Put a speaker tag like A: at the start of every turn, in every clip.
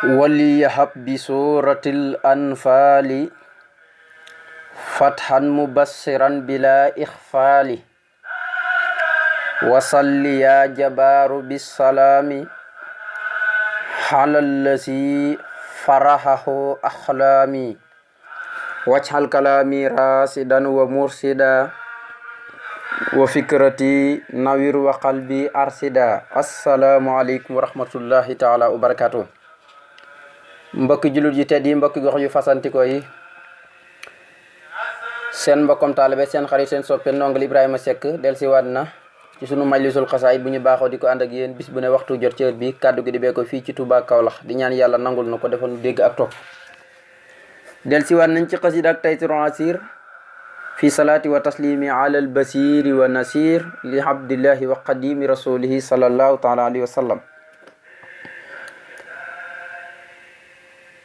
A: وليهب بسورة الأنفال فتحا مبصرا بلا إخفال وصل يا جبار بالسلام على الذي فرحه أحلامي واجعل كلامي راشدا ومرشدا وفكرتي نوير وقلبي أرشدا. السلام عليكم ورحمة الله تعالى وبركاته. mbokki jullit yi tedd yi, mbokki gox yu fasantikoo yi, seen mbokkom taalibe seen xarit seen soppe ndongal Ibrahima Seck dellusiwaat na ci sunu majlisul xasaayid bu ñu baaxoo di ko ànd ak yéen bis bu ne waxtu jot ci heure bi kàddu gi di bee ko fii ci Touba Kaolack di ñaan yàlla nangul na ko defal nu dégg ak topp. dellusiwaat nañ ci xasida ak Taysiru Asir fi salaati wa taslimi ala al basiri wa nasir li abdillahi wa qadimi rasulihi sallallahu taala alayhi wa sallam.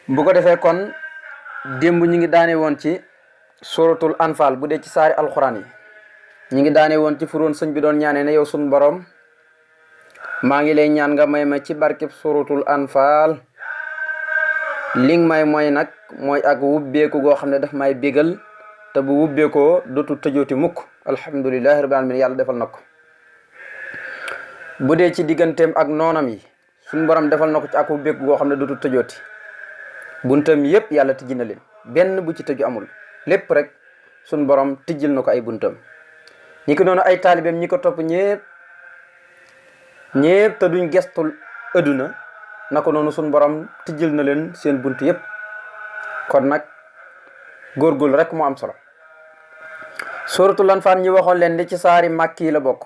A: bu ko defee kon démb ñu ngi daane woon ci suratul anfal bu dee ci saari alxuraan yi ñu ngi daane woon ci furoon sëñ bi doon ñaanee ne yow sun borom maa ngi lay ñaan nga may ma ci barkeb suratul anfal li nga may mooy nag mooy ak wubbeeku goo xam ne daf may bégal te bu wubbeekoo dootu tëjooti mukk. alhamdulillahi rabbil alamin yàlla defal na ko. bu dee ci digganteem ak noonam yi suñ borom defal na ko ci ak wubbeeku goo xam ne dootu tëjooti. buntam yépp yàlla tijji na leen, benn bu ci tëju amul, lépp rek suñ borom tijjil na ko ay buntam. ñi ko noonu ay taalibeem ñi ko topp ñépp te duñ gestul adduna na ko noonu suñ borom tijjil na leen seen bunt yépp. kon nag góorgóorlu rek moo am solo. suratul anfal ñi waxoon leen di ci saari màkki la bokk.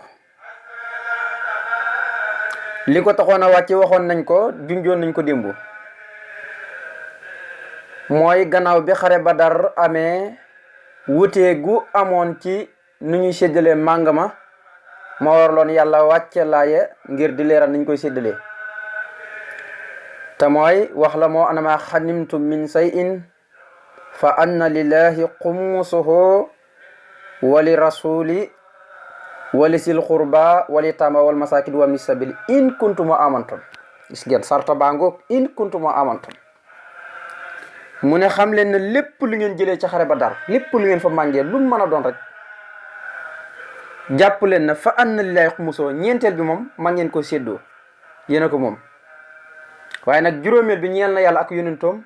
A: li ko taxoon a wàcc waxoon nañ ko, junjoon nañ ko démb. mooy gannaaw bi xare Badar amee wutee gu amoon ci nu ñuy séddalee màng ma moo waraloon yàlla wàcce laaye ngir di leeral niñ koy séddalee. te mooy wax la moo anama xanimtum min shay'in fa anna lillahi xumusuhu wali rasuli wali sil qurba wali tama wal masakin wa ibnis sabil in kuntum amantum. gis ngeen sarta bangoog in kuntum amantum. mu ne xam leen ne lépp lu ngeen jëlee ci xare Badar, lépp lu ngeen fa màngee lu mu mën a doon rek jàpp leen na fa anna lillahi xumusoo ñeenteel bi moom man ngeen ko séddoo yéen a ko moom. waaye nag juróomeel bi ñeel na yàlla ak yonentoom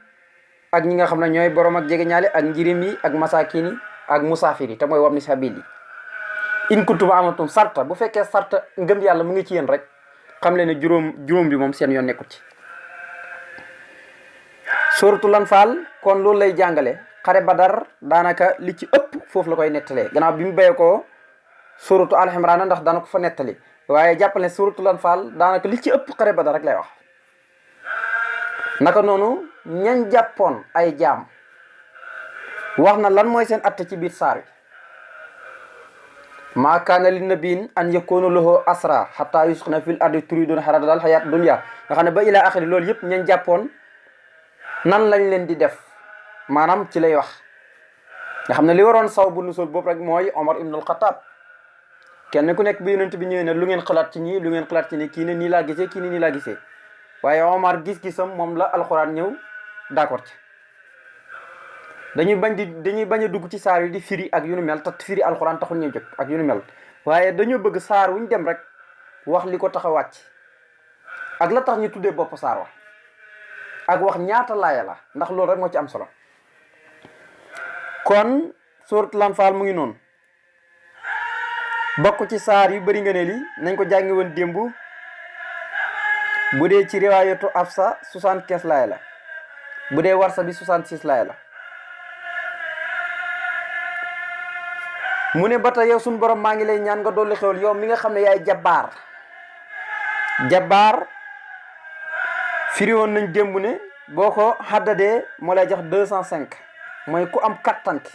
A: ak ñi nga xam ne ñooy borom ak jege ñaale ak njirim yi ak masakin yi ak musaafir yi te mooy wabni sabil yi. in kuntum amantum sarta bu fekkee sarta ngëm yàlla mu ngi ci yéen rek xam leen ne juróom bi moom seen yoon nekkul ci. suratul anfal kon loolu lay jàngale. xare Badar daanaka li ci ëpp foofu la koy nettalee gannaaw bi mu béyee ko suratu Al Imran ndax daana ko fa nettali, waaye jàppale ne suratul anfal daanaka li ci ëpp xare Badar rek lay wax. naka noonu ñañ jàppoon ay jaam wax na lan mooy seen atte ci biir saar wi. maa kaana li nabiin an yakuna lahu asra hatta yusxina fil ardi turiduna haradal hayat dunya nga xam ne ba ila axiri loolu yëpp ñañ jàppoon nan lañ leen di def maanaam ci lay wax. nga xam ne li waroon saw bu nusul boobu rek mooy Omar ibn al-Khattab. kenn ku nekk bi yonent bi ñëwee ne lu ngeen xalaat ci ñii lu ngeen xalaat ci nii kii ne nii laa gisee kii ne nii laa gisee waaye Omar gis-gisam moom la alxuraan ñëw d'accord ci. dañuy bañ a dugg ci saar yi di firi ak yu nu mel te firi alxuraan taxul ñuy jóg ak yu nu mel, waaye dañoo bëgg saar wuñ dem rek wax li ko tax a wàcc ak la tax ñu tuddee bopp saar wa ak wax ñaata laaya la, ndax loolu rek moo ci am solo. kon suratul anfal mu ngi noonu bokk ci saar yu bari nga ne li nañ ko jàngi woon démb. bu dee ci riwaayatu Afsa 75 laaya la, bu dee warsa bi 66 laaya la. mu ne ba tey yow suñu borom maa ngi lay ñaan nga dolli xewal yow mi nga xam ne yaay jabbaar firi woon nañ démb ne boo ko xaddadee moo lay jox 205 mooy ku am kattan ki.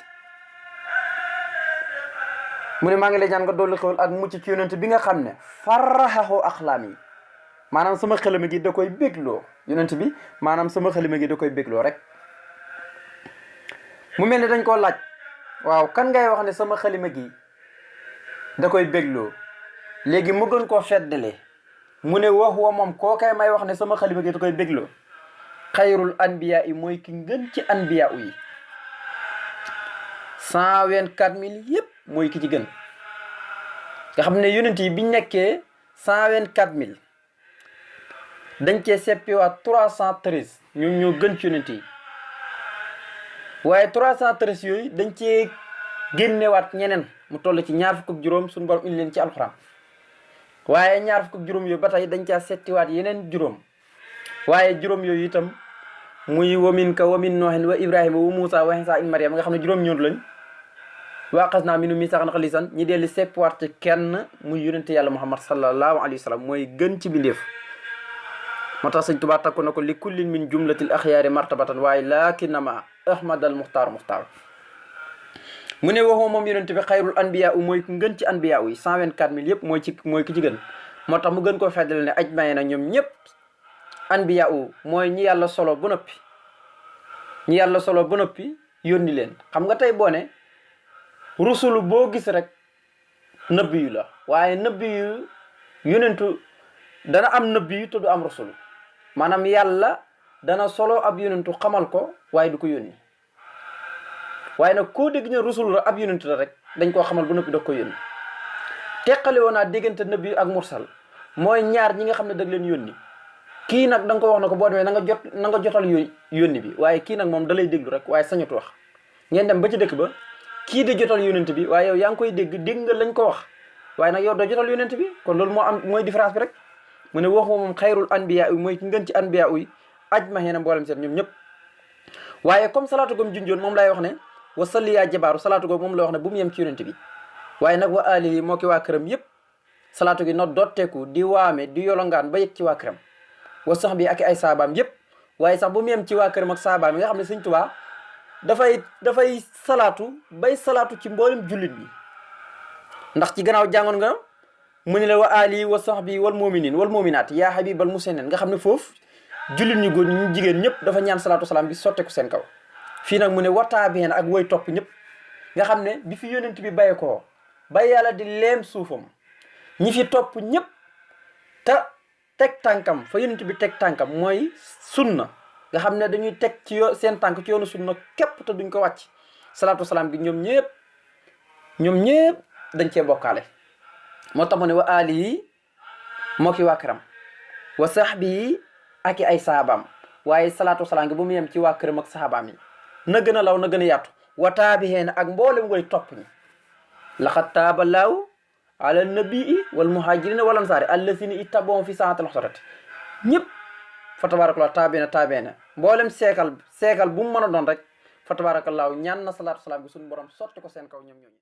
A: mu ne maa ngi lay ñaan nga dolli xewal ak mucc ci yonent bi nga xam ne faraxaxoo axlaam yi maanaam sama xelima gi da koy bégloo. yonent bi maanaam sama xelima gi da koy bégloo rek. mu mel ni dañ koo laaj, waaw kan ngay wax ne sama xalima gi da koy bégloo léegi mu gën koo feddale mu ne wax wa moom koo kay may wax ne sama xalima gi da koy bégloo xayrul anbiya yi mooy ki ngën ci anbiya yi 124 000 yëpp mooy ki ci gën nga xam ne yonent yi biñ nekkee 124 000 dañ cee seppiwaat 313 ñoom ñoo gën ci yonent yi waaye 313 yooyu dañ cee génnewaat ñeneen mu toll ci ñaar fukk ak juróom suñu borom indi leen ci alxuraan waaye ñaar fukk ak juróom yooyu ba tey dañ caa settiwaat yeneen juróom waaye juróom yooyu itam muy wamin ka wamin nooxin wa ibrahima wa muusa wa isa in mariam nga xam ne juróom ñoonu lañ waa xas naa minu mi saxan xalisan ñi delli seppiwaat ci kenn muy yonente yàlla muhammad sallallahu alayhi wa sallam mooy gën ci bindeef moo tax sëñ Tuubaa takku na ko li kullin min jumlatil axyaari martabatan waaye laakinama ahmad al muxtaar mu ne waxoo moom yonent bi xayrul anbiya u mooy ngën ci anbiya yi 124 000 yëpp mooy ki ci gën moo tax mu gën koo feddal ne aj maye na ñoom ñëpp anbiya u mooy ñi yàlla solo ba noppi yónni leen xam nga tey boo ne rusulu boo gis rek nëbbi yu la waaye nëbbi yu yonentu dana am nëbbi yu te du am rusulu maanaam yàlla dana solo ab yonentu xamal ko waaye du ko yónni waaye nag koo dégg ne rusul la ab yonent la rek dañ koo xamal ba noppi da ko yónni teqale woon naa diggante nabi ak mursal mooy ñaar ñi nga xam ne dag leen yónni kii nag da nga ko wax na ko boo demee na nga jotal yónni bi waaye kii nag moom da lay déglu rek waaye sañatu wax ngeen dem ba ci dëkk ba kii di jotal yonent bi waaye yow yaa ngi koy dégg nga lañ ko wax waaye nag yow doo jotal yonent bi kon loolu mooy différence bi rek mu ne waxu moom xayrul anbiya yi mooy ki ngën ci anbiya yi ajmahiina mboolem seen ñoom ñëpp waaye comme salaatu gom junjoon moom lay wax ne wa salli yaa jabaaru salaatu googu moom la wax ne bu mu yem ci yonent bi waaye nag wa alihi moo ki waa këram yëpp salaatu gi no dotteeku di waame di yolongaan ba yëg ci waa këram wa sax bi ak ay saabaam yëpp waaye sax bu mu yem ci waa këram ak saabaam yi nga xam ne Sëñ Tuubaa dafay salaatu bay salaatu ci mboolem jullit ñi ndax ci gannaaw jàngoon nga mu ne la wa alihi wa sax bi wal muminin wal muminaat yaa habibal musenen nga xam ne foofu jullit ñu góor ñu jigéen ñëpp dafa ñaan salaatu salaam bi sotteeku seen kaw fii nag mu ne wataabeen ak woy topp ñëpp nga xam ne bi fi yonent bi baye koo ba yàlla di leem suufam ñi fi topp ñëpp te teg tànkam fa yonent bi teg tànkam mooy sunna nga xam ne dañuy teg ci seen tànk ci yoonu sunna képp te duñ ko wàcc salaatu salaam bi ñoom ñëpp dañ cee bokkaale moo tax mu ne wa alihi moo ki waa këram wa sahbi ak ay saabaam waaye salaatu salaam gi bu mu yem ci waa këram ak sahabaam yi na gën a law na gën a yaatu wataabiheena ak mboolem way topp ñi laqad taaba laahu ala nabii wal muhajirina wal ansaari allazina ittaba'u fi saatil usrati ñëpp fa tabarakallah taabeena mboolem seekal bu mu mën a doon rek fa tabarakallah ñaan na salaatu salaam gi suñu borom sotti ko seen kaw ñoom ñooñu